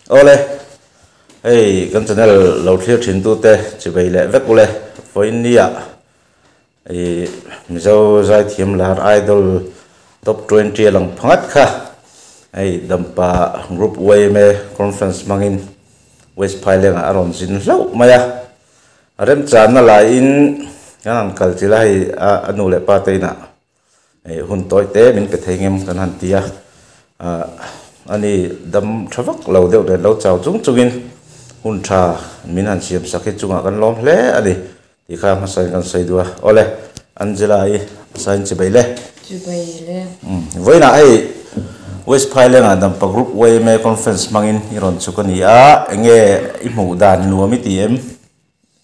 Awle, hei kan channel lo thlir thin tute chivei leh vek ule vawiin nia i Mizo zaithiam lar idol top 20 a lang phangat kha hei Dampa group yma conference hmangin West Phaileng-ah a rawn zin hlauh mai a, a remchanna laiin kan han kal chilh a hei a nu leh pa te inah Hun tawi te min pe thei ngem kan han ti a, ani dam tha vak lo deuh nen lo chau chung chungin hun tha min han siam sak hi chungah kan lawm hle a ni tih kha hmasa in kan sawi duh a. Awle, Angela i hmasa in chibai le. Chibai le. Vawiinah hei West Phaileng-ah Dampa Group yma Conference hmangin i rawn chhuk a ni a, enge i hmuh dan nuam i ti em?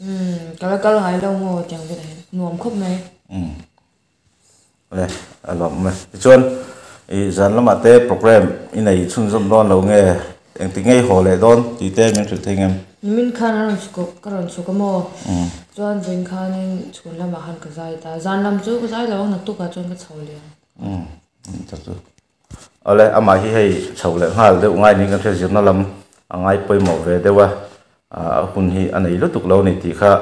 Umm, ka la kal ngai lo maw tiang velah hian nuam khawp mai. Umm. Le, a lawm e. Tichuan, i zan lamah te program i nei chhunzawm dawn lo nge, engti ngei haw leh dawn tih te min hrilh thei ngem? Nimin khan a rawn chhuk, ka rawn chhuk a maw? Chuan vawiin khanin chhun lamah khan ka zai ta. Zan lam chu ka zai lo ang, naktukah chuan ka chho leh ang. Umm, ta chu. Awle, amah hi hei chho leh nghal deuh ngai niin kan hria, zirna lam a ngai pawimawh ve deuh a, a hun hi a nei lutuk lo a ni tih kha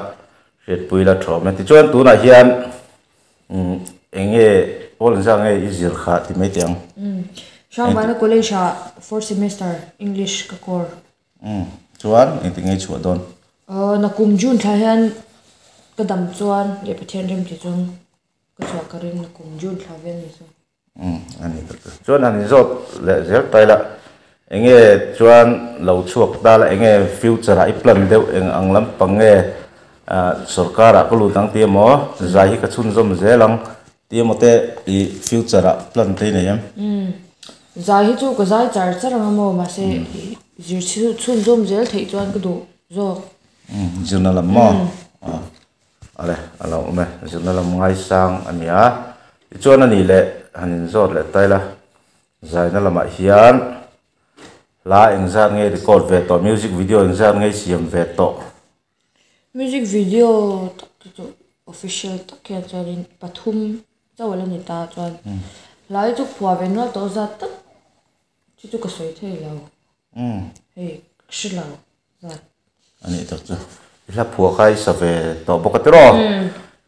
hriatpui la thawm e. Tichuan tunah hian eng nge pawl engzah nge i zir kha ti mai teh ang. Hrangvana College ah fourth semester English ka core. Chuan engtik nge i chhuah dawn? Nakum June thla hian ka dam chuan leh Pathian rem ti chuan ka chhuah ka ring nakum June thla vel ni chu. Umm a ni tak chu. Chuan han inzawt leh zel ta ila, enge chuan lo chhuak ta la, enge future ah i plan deuh eng ang lampang nge sorkar ah ka lut ang tih emaw, zai hi ka chhunzawm zel ang tih emaw te i future ah plan te i nei em? Umm zai hi chu ka zai char char ang emaw mahse i zir chhunzawm zel theih chuan ka duh zawk. Umm zirna lam maw? Ale, a lo awm e, zirna lam ngaisang a ni a. Tichuan a nih leh han inzawt leh ta ila, zaina lamah hian hla engzat nge record ve tawh, music video engzat nge i siam ve tawh? Music video tak te chu official tak hian chuanin pathum chauh a la ni ta chuan hla hi chu phuah ve nual tawh zat tak chu chu ka sawi thei lo, hei ka hre lo. A nih tak chu. I hla phuah kha i sa ve tawh bawk a tiraw?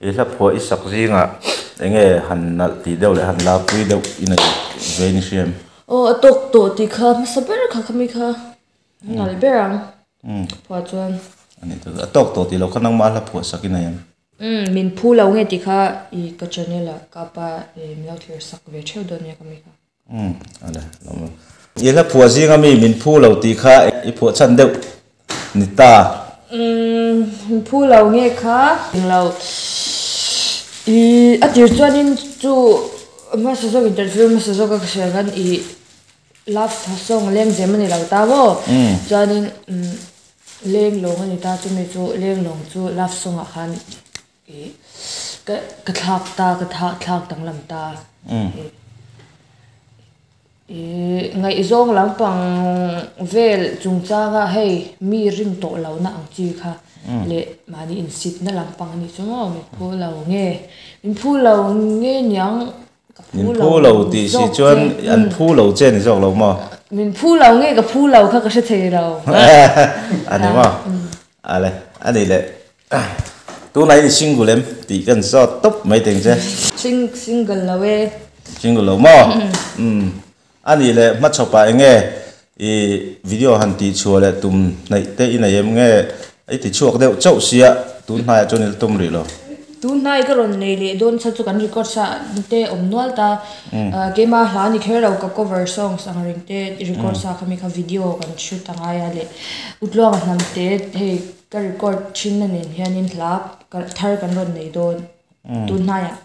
I hla phuah i sak zingah eng nge han nalh tih deuh leh han larpui deuh i nei ve ni hriam? Aw a tawk tawh tih kha hmasa ber kha khami kha nalh ber ang phuah chuan. A nih tak chu. A tawk tawh tih loh kha nangmah hla phuah sak i nei em? Umm min phu lo nge tih kha i ka channel ah ka pa min lo thlir sak ve theuh dawn nia khami kha. Umm ale lo maw. I hla phuah zinga mi min phu lo tih kha i phuah chhan deuh ni ta. Umm min phu lo nge kha. Englo i a tir chuanin chu hmasa zawk interview hmasa zawk a ka hria khan i love song leng zem a ni lo ta maw chuanin umm leng lawng a ni ta chumi chu leng lawng chu love song ah khan I ka ka thlak ta ka thlak danglam ta i ngaihzawng lampang vel chungchanga hei mi ring tawh lohna ang chi kha leh mahni insitna lampang a nih chu maw min phu lo nge min phu lo nge niang ka phu lo min phu lo tih si chuan an phu lo che ni zawk lo maw min phu lo nge ka phu lo kha ka hre thei lo a ni maw ale a ni leh. Tunah hian i single em tih ka inzawt tawp mai teng che. Sing single lo e. Single lo maw? Umm. A nih leh hmachhawpah eng nge i video han tih chhuah leh tum hnaih te i nei em nge i ti chhuak deuh chauh sia tun hnaiah chuan i la tum rih lo. Tun hnai ka rawn nei leh dawn sa chu kan record sa te awm nual ta. Keimah hla ni kher lo ka cover songs ang reng te record sa kha mi kha video kan shoot a ngai a leh Utluanga hnam te hei Ka record thin na nen hianin hla thar kan rawn nei dawn tun hnaiah.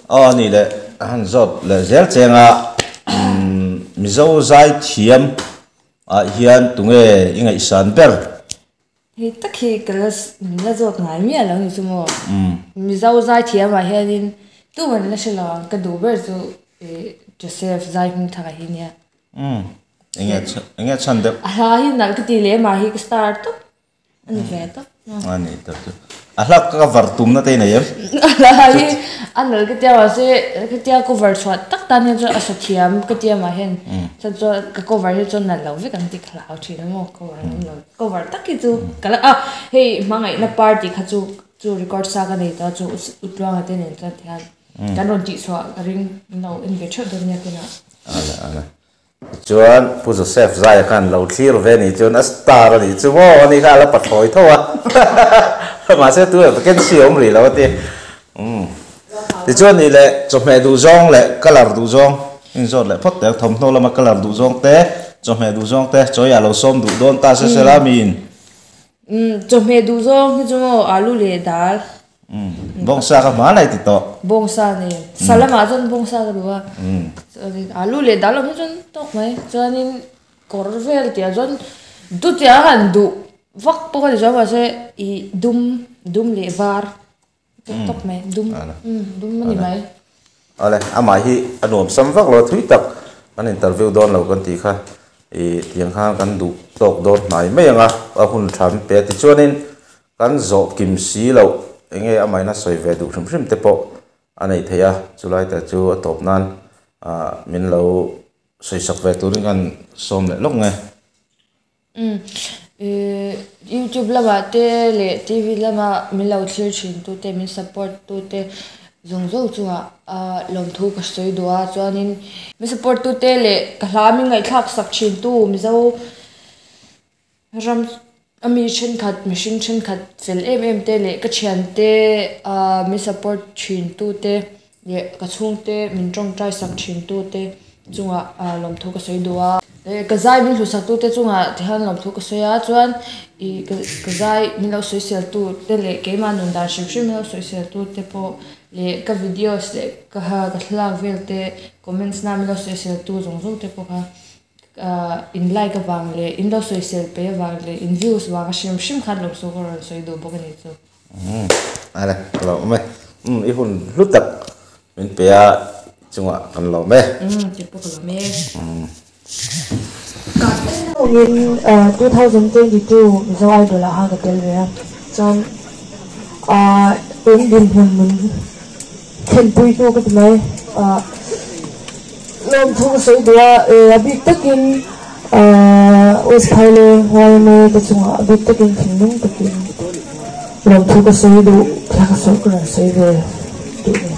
Aw a nih leh a han zawt leh zel cheng a, Mizo zai thiam ah hian tunge i ngaihsan ber? Hei tak hi ka la min la zawt ngai miah lo ni chu maw? Mizo zai thiam ah hianin tuman la hre lo ang ka duh ber chu Joseph zai hming thak ah hi nia. Umm enge enge chhan deuh. A hla hi nalh ka ti leh mah hi ka star tawp a ni ve tawp. A ni tawp chu. A hla cover tumna te i nei em? A hla hi a nalh ka tia mahse ka tia cover chhuah tak tan hian chuan a sa thiam ka tia mah hian chuan chuan ka cover hi chuan nalh lo vek ang tih ka hlau thin a maw cover ngam lo cover tak hi chu ka la a hei hmangaihna party kha chu chu record sa ka nei ta chu Utluanga te nen chuan tihian kan rawn tih chhuah ka ring lo en ve theuh dawn nia kinah. Ala ala Tichuan Pu Joseph Zaia khan lo thlir ve nih chuan a star a nih chu maw ani kha a la pathlawi tho a mahse tu eh vacancy a awm rih lo a ti. Umm tichuan nih leh chawhmeh duh zawng leh colour duh zawng inzawt leh phawt teh thawmhnaw lama colour duh zawng te chawhmeh duh zawng te chawi ah lo sawm duh dawn ta se sela miin. Umm chawhmeh duh zawng hi chu maw alu leh dal Bawngsa ka hma lai ti tawh. Bawngsa nen. Sa lamah chuan bawngsa ka duh a. Chuanin alu leh dal awm hi chuan tawk mai. Chuanin kawr vel tih ah chuan dutia han duh vak pawh ka ti chuang mahse ih dum dum leh var tawk mai dum dum a ni mai. Awle, amah hi a nuam sam vak lo a thui tak kan interview dawn lo kan tih kha ih tiang khan kan duh tawk dawn hnai mai ang a, a hun tha min pe a tichuanin kan zawh kim si loh eng nge amahin a sawi ve duh hrim hrim te pawh a nei thei a, chulai te chu a tawp nan ah min lo sawi sak ve turin kan sawm leh lawk nge. Umm youtube lamah te leh tv lama min lo thlir thin tu te min support tu te zawng zawng chungah lawmthu ka sawi duh a chuanin min support tu te leh ka hla min ngaihthlak sak thin tu mizo ram a mi thenkhat mihring thenkhat fel em em te leh ka thiante min support thin tu te leh ka chhungte min tawngtai sak thin tu te chungah lawmthu ka sawi duh a. Ka zai min hlusak tu te chungah tihian lawmthu ka sawi a chuan ih ka zai min lo sawisel tu te leh keimah nun dan hrim hrim min lo sawisel tu te pawh leh ka videos leh ka ka thlalak vel te comments na min lo sawisel tu zawng zawng te pawh kha in like avang leh in lo sawisel peih avang leh in views vang a hrim hrim khan lawmthu ka rawn sawi duh bawk a ni chu. Umm ale ka lo awm e umm i hun hlu tak min pe a chungah kan lo awm e. Umm tih pawh ka lo awm e. Umm. In 2022 Mizo Idol ah khan ka tel ve a chuan ah tun dinhmun min thlenpui tu ka ti mai ah lawmthu ka sawi duh a a bik takin ah West Phaileng YMA te chungah a bik takin thinlung takin Lawmthu ka sawi duh, thla ka sawi ka rawn sawi ve duh ni.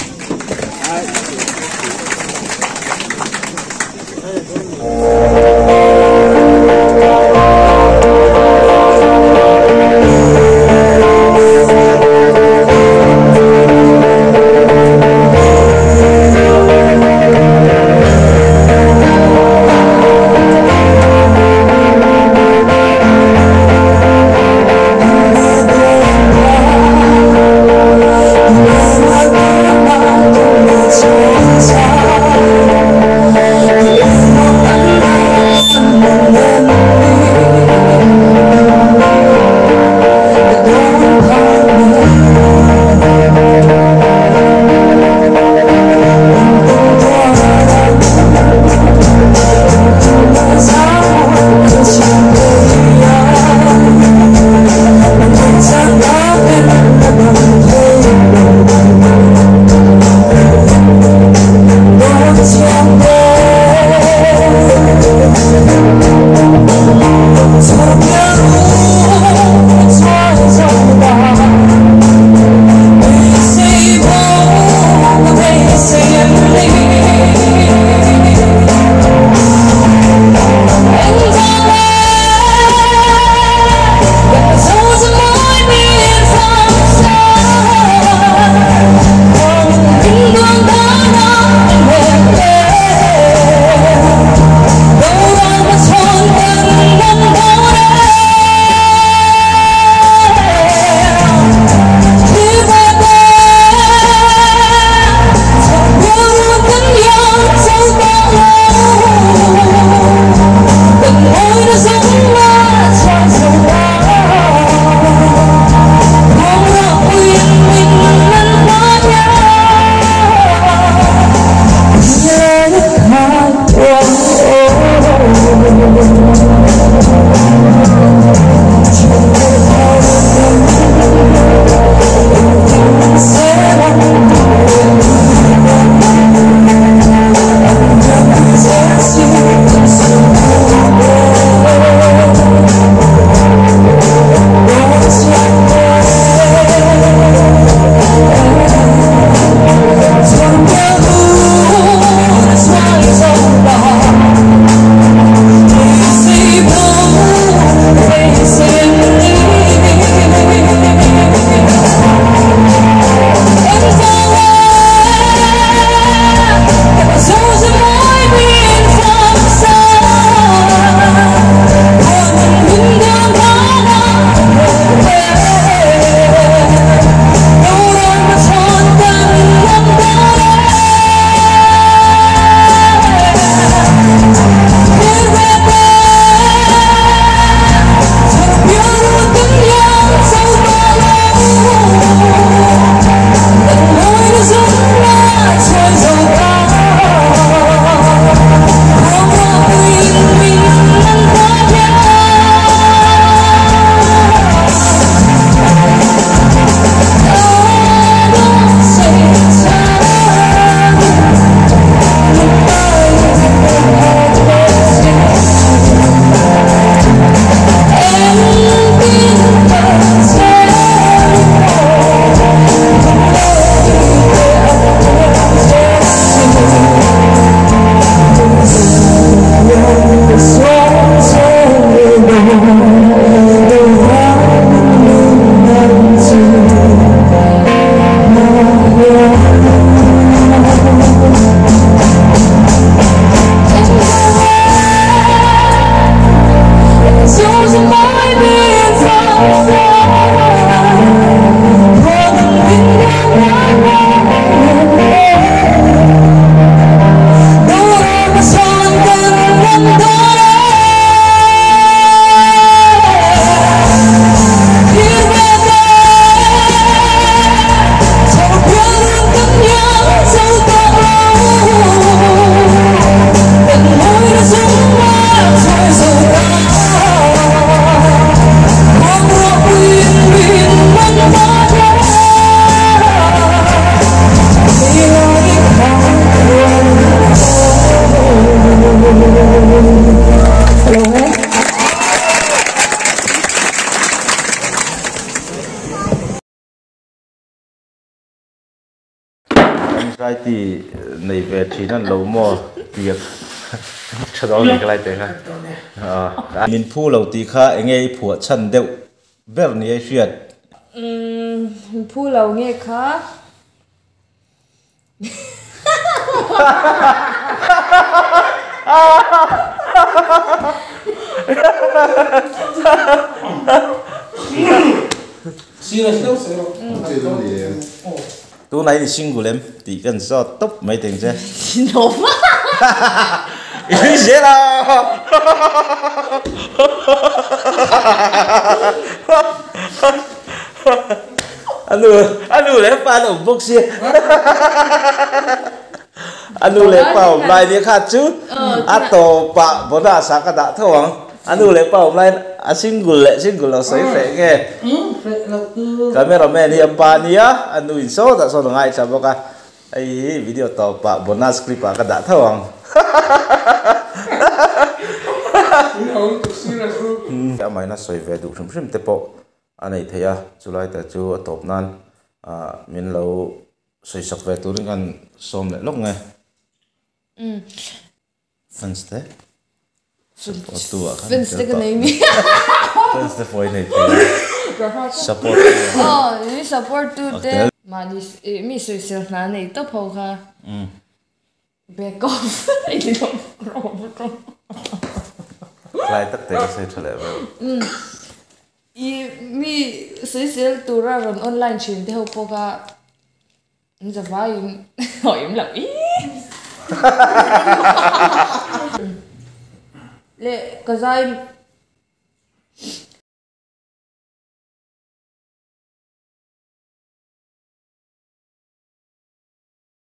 Anxiety nei ve thin an lo maw tiak tha dawn ni ka lai te kha. Min phu lo tih kha enge i phuah chhan deuh ber ni ai hriat. Min phu lo nge kha. Tunah in single em tih kan zawt tawp mai teng che. I nui zel a. A nu a nu leh pa an awm bawk sia. A nu leh pa awm lai nia kha chu a tawpah bonus ah ka dah tho ang. A nu leh pa awm laiin a single leh single lo sawi hreh nge. Camera man hi a pa nia a nu in sawtah sawn a ngaithla bawk a. Hei hi video tawpah bonus clip ah ka dah tho ang. Amahin a sawi ve duh hrim hrim te pawh a neih theih a, chulai te chu a tawp nan ah min lo sawi sak ve turin kan sawm leh lawk nge. Fans te support tu ah khan fans te ka nei mi fans te pawh i nei thei a support tu aw mi support tu te mahni mi sawisel hna nei tawp ho kha back off tlai tak te ka sawi tha leh vel i mi sawisel tura rawn online thin te ho pawh kha An zavaiin hawiim loh ii. Leh ka zai